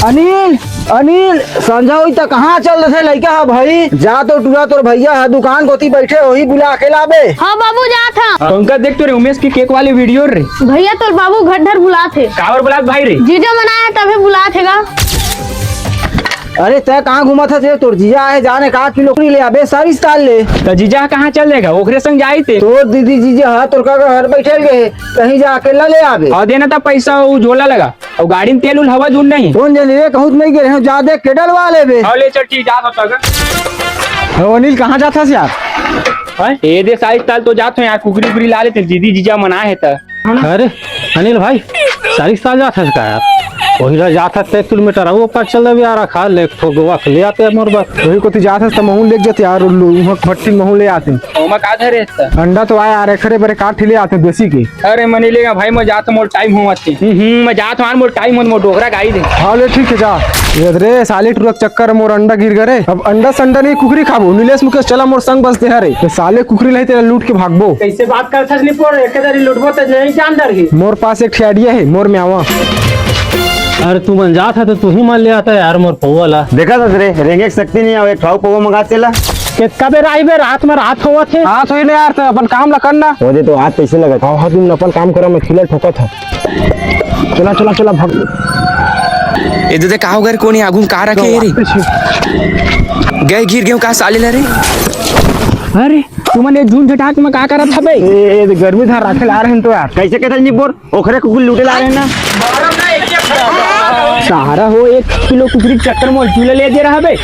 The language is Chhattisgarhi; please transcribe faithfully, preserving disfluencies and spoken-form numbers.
अनिल, अनिल, संझा होई त कहाँ चल देथे लइका ह भाई? जा तो टूरा तोर भैया ह दुकान कोती बइठे, ओही बुला के लाबे। हाँ बाबू, जात हँव। पंकज, देख तो रे, उमेश के केक वाले वीडियो रे। भैया, तोर बाबू घर डहर बुलात हे। काबर बुलात भाई रे? जीजा मन आए तभे बुलात हे गा। अरे तैं कहाँ घूमत हस रे? तोर जीजा आए, जाने का किलो कुकरी ले आबे, सारिस ताल ले। त जीजा कहाँ चल देगा? ओकरे संग जाई ते। तोर दीदी जीजा ह तोर का घर बइठे गे हे, कहीं जा अकेला ले आबे। अउ देना त पइसा, वो झोला लगा। अउ गाड़ी में तेल उल हवा दून नहीं। कौन जानी रे, कहूँ तो नहीं गे रहेंव, जा देख के डलवा लेबे। हाँ, ले चल, ठीक, जात हँव त। हाँ, अनिल, कहाँ जात हस यार? हैं? ए दे, साइज ताल तो जात हँव यार, कुकरी उकरी ला लेते, दीदी जीजा मन आए हे त। अरे अनिल भाई, साइज ताल जात हस का यार? वही ला जात हस, तैं किलोमीटर अउ ऊपर चल देबे यार, खा ले, एक ठो गोवा के ले आते मोर बर। वही कोती जात हस त महूँ लेग जाते यार, उल्लू, उहाँ भट्टी महूँ ले आते। ओमा का धरे हस त? अंडा तो आय यार, एखरे बरे काट ले आते देसी के। अरे, मैं नइ लेगँव भाई, मैं जात हँव, मोर टाइम होवत हे। हम्म, हम्म, मैं जात हँव यार, मोर टाइम होवत, मोर डोकरा गाड़ी दे। हाँ ले, ठीक हे, जा। ये रे, साले टूरा के चक्कर मोर अंडा गिर गे रे। अब अंडा संडा नहीं, कुकरी खाबो। नीलेश मुकेश, चला मोर संग बस दे हरे। ये साले कुकरी ला ही तेला लूट के भागबो। कइसे बात करत हस निपोर? एक दारी लूटबो त नहीं जान डरही। मोर पास एक ठे idea हे, मोर म्यावा। अरे तुमन जात हव त तुही मन ले आता यार मोर पौवा ला। देखत हस रे, रेंगे के शक्ति नहीं आवे, एक ठो अउ पौवा मंगा तेला। केतका बेर आही बे, रात में रात होवत हे। हाँ, सही नहीं यार, त अपन काम ला करना। वो दे तो आज कइसे लगत? हाँ, हाँ, तुम अपन काम करा, मैं खिला ठोकत हँव। चला, चला, चला, भाग। ए दे, दे, का हो गे रे? कोन आगू में का रखे हे रे? गे गिर गेंव का साले ला रे? अरे, तुमन ये झुंड झटाक में का करत हबे? ए, ए, गर्मी धर राखे ला रहेन तो यार। कइसे कहत हस निपोर? ओखरे कुकरी लूटे ला रहेन ना। सहारा हो, एक किलो कुकरी के चक्कर में झूला ले दे रहा बे।